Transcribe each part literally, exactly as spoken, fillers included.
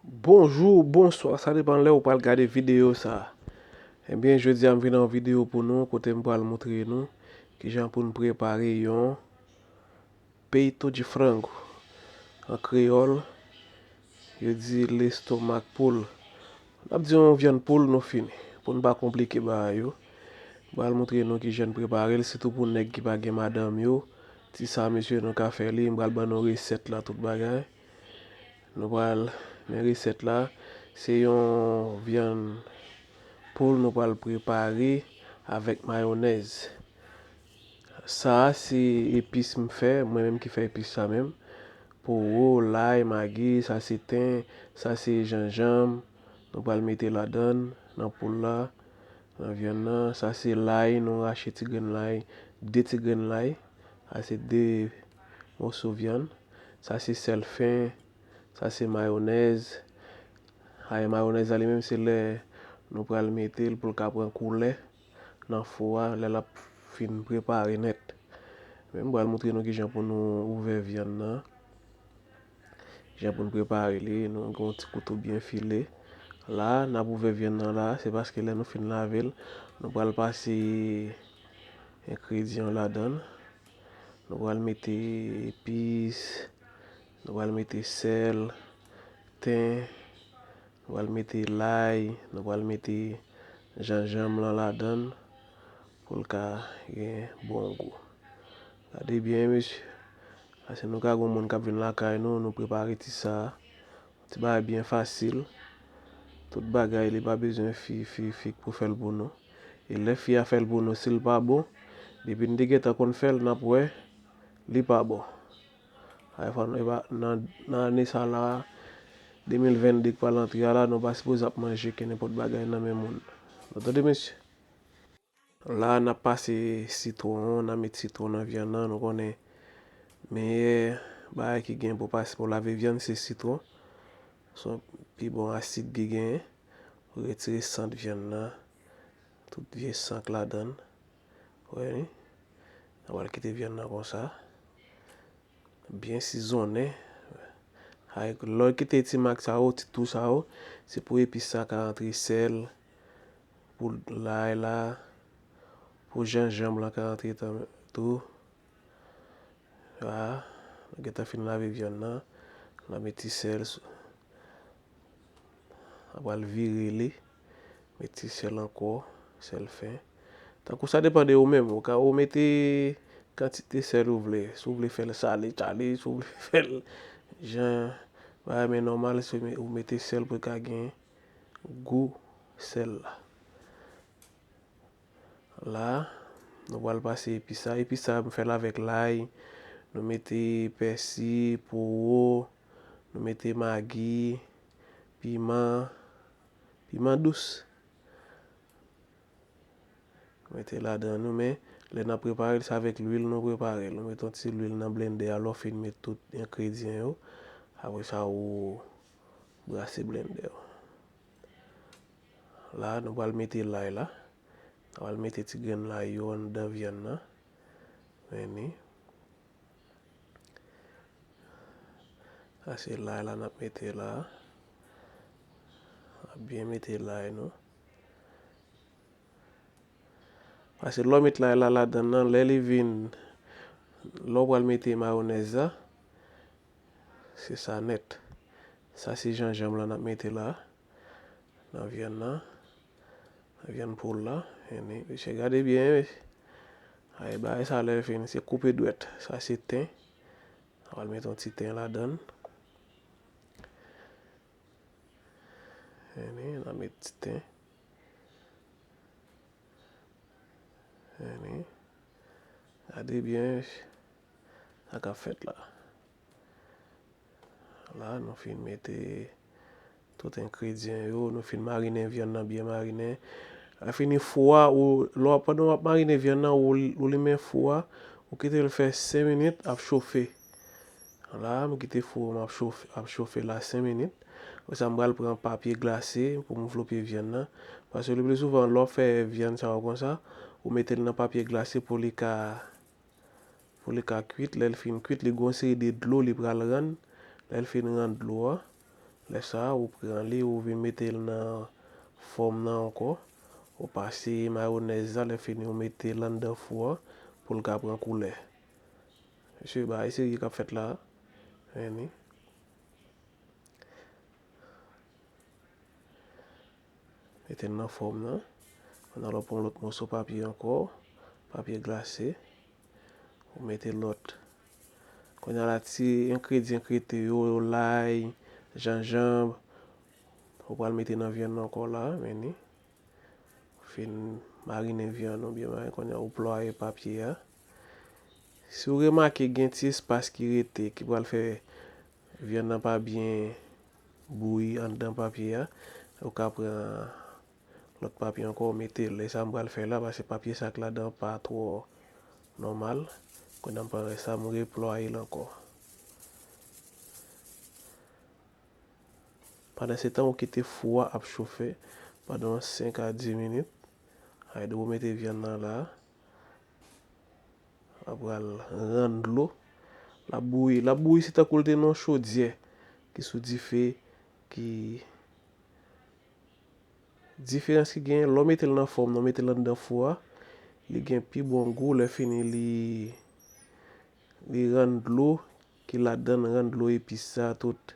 Bonjou, bonswa, sa depann lè ou pral gade videyo sa. Ebyen, jodi a m vin an videyo pou nou, kote m pral montre nou kijan pou n prepare yon peito de frango. An kreyòl, yo di lestomak poul. N ap di yon vyann poul, nou fini. Pou n pa konplike bagay yo, m pral montre nou kijan n prepare l, sitou pou nèg ki pa gen madanm yo. Ti sa, mesye, nou ka fè li. M pral ban nou resèt la, tout bagay. Nou pral, men resèt la, se yon vyann poul nou pral prepare avèk mayonèz. Sa a se epis m fè, mwen menm ki fè epis sa menm. Powo, lay, magi, sa se ten, sa se janjanm. Nou pral mete ladan l, nan poul la, nan vyann nan. Sa se lay, nou rache ti grenn lay, de ti grenn lay. Sa se de moso vyann. Sa se sèl fen. Sa se mayonèz. Ay, mayonèz la li menm se lè nou pral mete l pou l ka pran koulè nan fou a, lè l ap fin prepare nèt. Men m pral montre nou kijan pou nou ouvè vyann nan. Jan pou n prepare li, nou gen yon ti kouto byen file. La, n ap ouvè vyann nan la, se paske lè nou fin lave l, nou pral pase engredyan yo ladan l. Nou pral mete epis, nou pral mete sèl, ten, nou pral mete lay, nou pral mete janjanm lan ladan l pou l ka gen bon gou. Gade byen, mesye. Paske nou ka gen moun k ap vin lakay nou, nou prepare ti sa a. Ti bagay byen fasil. Tout bagay, li pa bezwen fi, fi, fi pou fè l pou nou. E lè fi a fè l pou nou, si l pa bon, depi n te gentan konn fè l, n ap wè, li pa bon. Ay, fò nou, e pa, nan, nan ane sa la, de mil venn de k pral antre a la, nou pa sipoze ap manje kenenpòt bagay nan men moun. Nou tande, mesye? La, n ap pase sitwon, n ap met sitwon nan vyann nan. Nou konnen, meyè bagay ki gen pou pase pou lave vyann, se sitwon. Se yon pi bon asid ki genyen. Ou retire sant vyann nan, tout vye san k ladan l. Ou wè, wi. N ap al kite vyann nan konsa. Byen sizonnen. Ay, lè w kite ti mak sa yo, ti tou sa yo, se pou epis sa ka antre, sèl, pou lay la, pou janjanm lan ka antre tan, tou. A, nou gentan fin lave vyann nan. N a met ti sèl sou, n a pral vire li. Met ti sèl ankò, sèl fen. Tankou sa depann de ou menm. Ou ka, ou mete kantite sèl ou vle. Si w vle fè l sale, sale. Si w vle fè l jan bagay men nòmal, si w me-, ou mete sèl pou l ka gen gou sèl la. La, nou pral pase epis sa. Epis sa, m fè l avèk lay. Nou mete pèsi, powo, nou mete magi, piman, piman dous. Nou mete ladan nou, men lè n ap prepare l, se avèk lwil nou prepare l. Nou mete yon ti lwil nan blendè a, lè w fin met tout engredyan yo. Apre sa, ou brase blendè a. La, nou pral mete lay la. Nou pral mete ti grenn lay yo anndan vyann nan. Men ni. Sa se lay la n ap mete la. N ap byen mete lay nou. Paske lè w met lay la ladan nan, lè li vin, lè w pral mete mayonèz la, se sa nèt. Sa se janjanm lan n ap mete la, nan vyann nan, nan vyann poul la. Vini, mesye, gade byen, mesye. Ay, bagay sa lè l fini, se koupe dwèt. Sa se ten. N a pral mete yon ti ten ladan l. Vini, n a met ti ten. Vini. Gade byen sa k ap fèt la. La, nou fin mete tout engredyan yo, nou fin marinen vyann nan byen marinen. Lè fini fou a, ou, lè w ap, pandan w ap marinen vyann nan, ou, ou limen fou a, ou kite l fè senk minit ap chofe. La, m kite fou an ap chofe, ap chofe la senk minit. Apre sa, m pral pran papye glase pou m vlope vyann nan. Paske le pli souvan, lè w fè vyann sa yo konsa, ou mete l nan papye glase pou li ka, pou li ka kwit. Lè l fin kwit, li gon seri de dlo li pral rann. Lè l fin rann dlo a, Lè sa a, ou pran li, ou vin mete l nan fòm nan ankò. Ou pase mayonèz la, lè fini, ou mete l anndan fou a pou l ka pran koulè. Mesye, bagay serye k ap fèt la a. Men li. Mete l nan fòm nan. Kounye a la, w pran lòt moso papye ankò, papye glase. Ou mete lòt. Kounye a la, ti engredyan k rete yo, lay, janjanm, ou pral mete nan vyann nan ankò la, men li. Fin marinen vyann ou byen marinen, kounye a ou plwaye papye a. Si w remake gen ti espas ki rete, ki pral fè vyann nan pa byen bouyi anndan papye a, ou ka pran lòt papye ankò, ou mete l. E sa m pral fè la, paske papye sa k ladan pa twò nòmal. Kounye a m pran rès la, m replwaye l ankò. Pandan se tan, ou kite fou a ap chofe pandan yon senk a dis minit. Ay, depi w mete vyann nan la, l ap pral rann dlo. L ap bouyi. L ap bouyi, se tankou l te nan yon chodyè ki sou dife, ki Diferans ki genyen, lè w mete l nan fòm nan, w mete l anndan fou a, li gen pi bon gou, lè fini li, li rann dlo ki ladan l, rann dlo epis sa, tout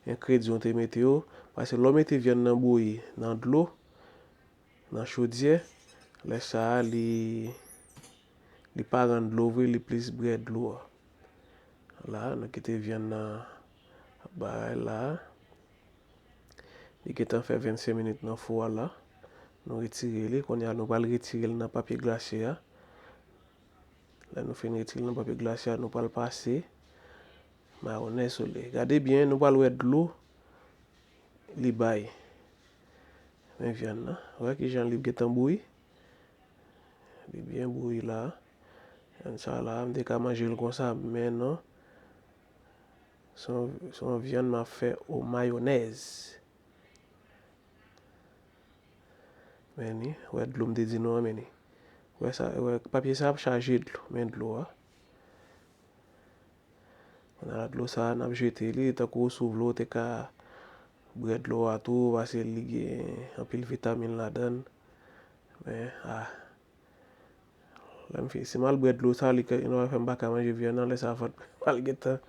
engredyan w te mete yo. Paske lè w mete vyann nan bouyi nan dlo, nan chodyè, lè sa a li, li pa rann dlo vre, li plis brè dlo a. La, nou kite vyann nan ap bay la. Li gentan fè vennsenk minit nan fou a la. Nou retire li. Kounye a, nou pral retire l nan papye glase a. Lè nou fin retire l nan papye glase a, nou pral pase mayonèz sou li. Gade byen, nou pral wè dlo li bay. Men vyann nan. Wè kijan li gentan bouyi. Li byen bouyi la. Vyann sa la, m te ka manje l konsa, men non. Se yon, se yon vyann m ap fè o mayonèz. Men li, wè dlo m te di nou an, men li. Wè sa, wè papye sa ap chaje dlo, men dlo a. Kounye a la dlo sa a, n ap jete li, tankou si w vle, w te ka bwè dlo a tou, paske li gen anpil vitamin ladan l. Men, a, lè m fin, si m al bwè dlo sa, li ka, li va fè m pa ka manje vyann nan, lè sa a vant mwen pral gentan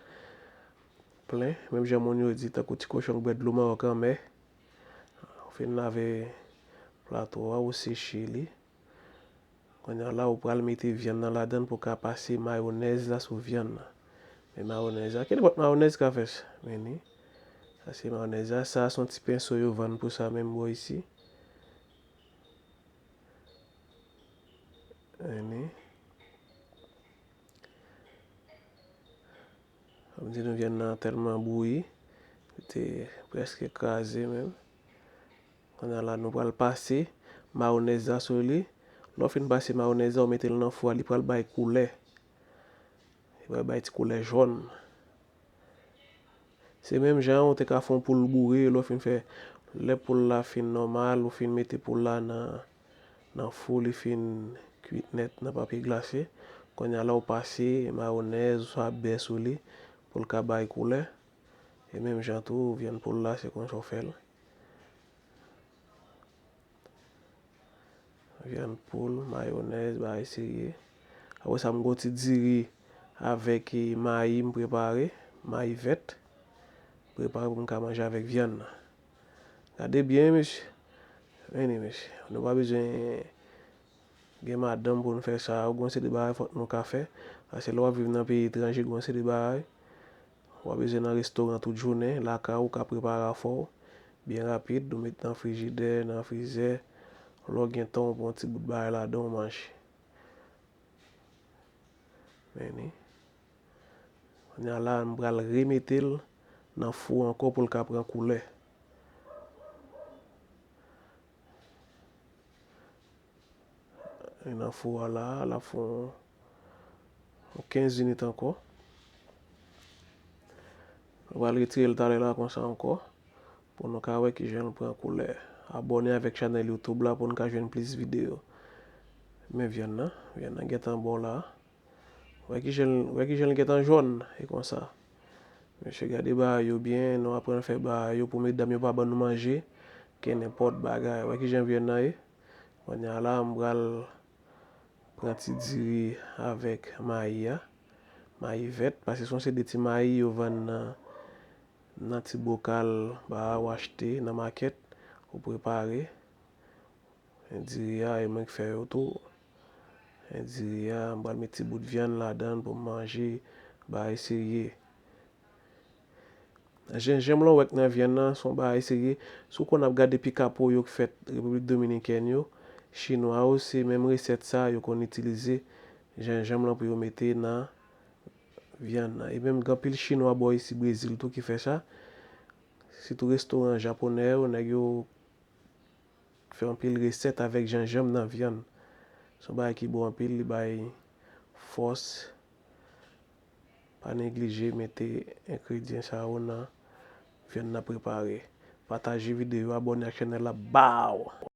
plen. Menm jan moun yo di, tankou ti kochon k bwè dlo mawòk anmè. Ou fin lave plato a, ou seche li. Kounye a la, ou pral mete vyann nan ladan l pou w ka pase mayonèz la sou vyann nan. Men mayonèz la, kenenpòt mayonèz ka fè sa. Men li, sa se mayonèz la. Sa se yon ti penso yo vann pou sa menm bò isi. Men li. Sa vle di nou vyann nan tèlman bouyi, li te prèske kraze menm. Kounye a la, nou pral pase mayonèz la sou li. Lè w fin pase mayonèz la, ou mete l nan fou a, li pral bay koulè. Li pral bay ti koulè jòn. Se menm jan ou te ka fè yon poul boure, lè w fin fè, lè poul la fin nòmal, ou fin mete poul la nan, nan fou, li fin kwit nèt nan papye glase. Kounye a la, ou pase mayonèz oswa bè sou li pou l ka bay koulè. E menm jan tou, vyann poul la, se konsa w fè l. Vyann poul, mayonèz, bagay serye. Apre sa, m gen yon ti diri avèk, e, mayi m prepare, mayi vèt. Prepare pou m ka manje avèk vyann nan. Gade byen, mesye. Men li, mesye. Nou pa bezwen gen madanm pou n fè sa. Ou gen yon seri de bagay fòk nou ka fè. Paske lè w ap viv nan peyi etranje, gen yon seri de bagay. W ap bezwen nan restoran tout jounen, lakay ou ka prepare afè w byen rapid, ou met nan frijidè, nan frizè. Lè w gen tan, ou pran yon ti bout bagay ladan, ou manje. Men li. Kounye a la, m pral remete l nan fou ankò pou l ka pran koulè. Li nan fou a la, l ap fè yon, yon kenz minit ankò. Nou pral retire l talè la konsa ankò, pou nou ka wè kijan l pran koulè. Abòne avèk chanèl YouTube la pou n ka jwenn plis videyo. Men vyann nan, vyann nan gentan bon la. Wè kijan l, wè kijan l gentan jòn, e konsa. Mesye, gade bagay yo byen, nou aprann fè bagay yo pou medam yo pa ban nou manje, ke nenpòt bagay. Wè kijan vyann nan ye? Kounye a la, m pral pran ti diri avèk mayi a. Mayi vèt, paske se yon seri de ti mayi yo vann nan, nan ti bokal ba a ou achte nan makèt, ou prepare. Diri a, e mwen k fè yo tou. Diri a, m pral met ti bout vyann ladan l pou m manje, bagay serye. Jenjanm lan w wè k nan vyann nan, se yon bagay serye. Si w konn ap gade pikapo yo k fèt Repiblik Dominikèn yo, chinwa yo, se menm resèt sa yo konn itilize jenjanm lan pou yo mete nan vyann nan. E menm gen anpil chinwa bò isi Brezil tou ki fè sa. Sitou restoran japonè yo, nèg yo fè anpil resèt avèk jenjanm nan vyann. Se yon bagay ki bon anpil, li bay fòs. Pa neglije mete engredyan sa yo nan vyann nan prepare. Pataje videyo, abòne ak chanèl la, baw!